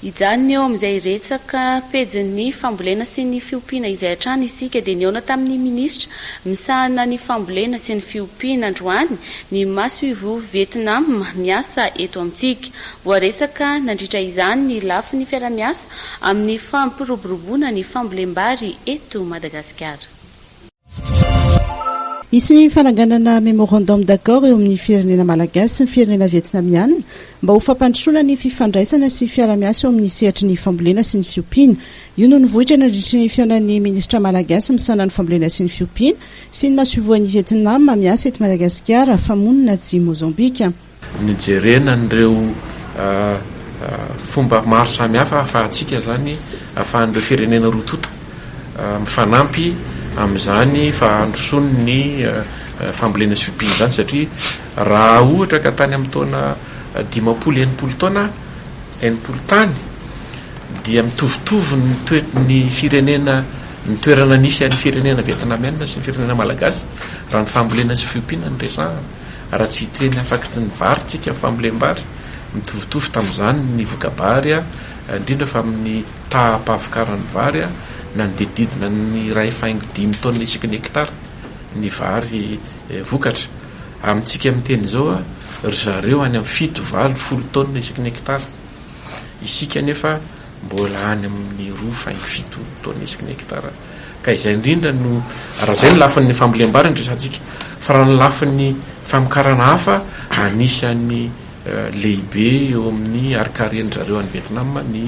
Hijanona eo amin'izay resaka pejin'ny fambolena sy ny fiompiana izay hatrany isika dia nihaona tamin'ny minisitra misahana ny fambolena sy ny fiompiana androany ny masoivoho Vietnam miasa eto amintsika. Voaresaka nandritra izany ny lafiny fiarahamiasa amin'ny fampiroboroboana ny fambolem-bary eto Madagasikara. Hisy ny fananganana Mémorandum d'accord eo amin'ny firenena malagasy sy ny firenena vietnamiana mba ho fampandrosoana ny fifandraisana sy fiarahamiasa eo amin'ny sehatry ny fambolena sy ny fiompiana. Io no nivoitra nandritry ny fihaonan'ny minisitra malagasy misahana ny fambolena sy ny fiompiana sy ny masoivohon'i Vietnam miasa eto Madagasikara fa monina atsy Mozambika. Nijerena an'ireo fomba maro samihafa ahafahantsika izany, ahafahan'ireo firenena roa tonta mifanampy amin'izany fahandrosoan'ny fambolena sy fiompiana izany satria raha ohatra ka tany amin'ny taona 50, 60 taona, 60 tany dia mitovitovy ny toe- ny firenena, ny toerana nisy an'ny firenena vietnamiana sy ny firenena malagasy raha ny fambolena sy fiompiana no resahana. Raha tsy hiteny afaky ny vary tsika, ny fambolem-bary, mitovitovy tamin'izany ny voka-bary, indrindra fa amin'ny taham-pahavokaran'ny vary, nanodidididina ny iray faingo dimy taonina isaky ny hekitara ny vary vokatra. Amintsika miteny izao, ry zareo any amin'ny fito, valo, folo taonina isaky ny hekitara. Isika anefa mbola any amin'ny roa faingo fito taonina isaky ny hekitara. Ka izay indrindra no, raha izay ny lafiny fambolem-bary no resahantsika, fa raha ny lafiny famokarana hafa, anisan'ny lehibe eo amin'ny harin-karen-dry zareo any Vietnam ny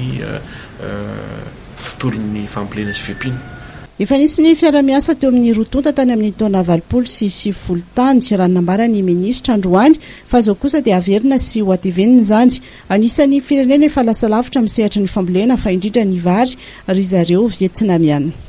tontolon'ny fambolena sy fiompiana. Efa nisy ny fiaraha-miasa teo amin'ny roa tonta tany amin'ny taona 90 tany, raha ny nambaran'ny minisitra androany, fa izao kosa dia haverina sy ho hatevenina izany. Anisan'ny firenena efa lasa lavitra amin'ny sehatry ny fambolena fa indrindra ny vary ry zareo Vietnamiana.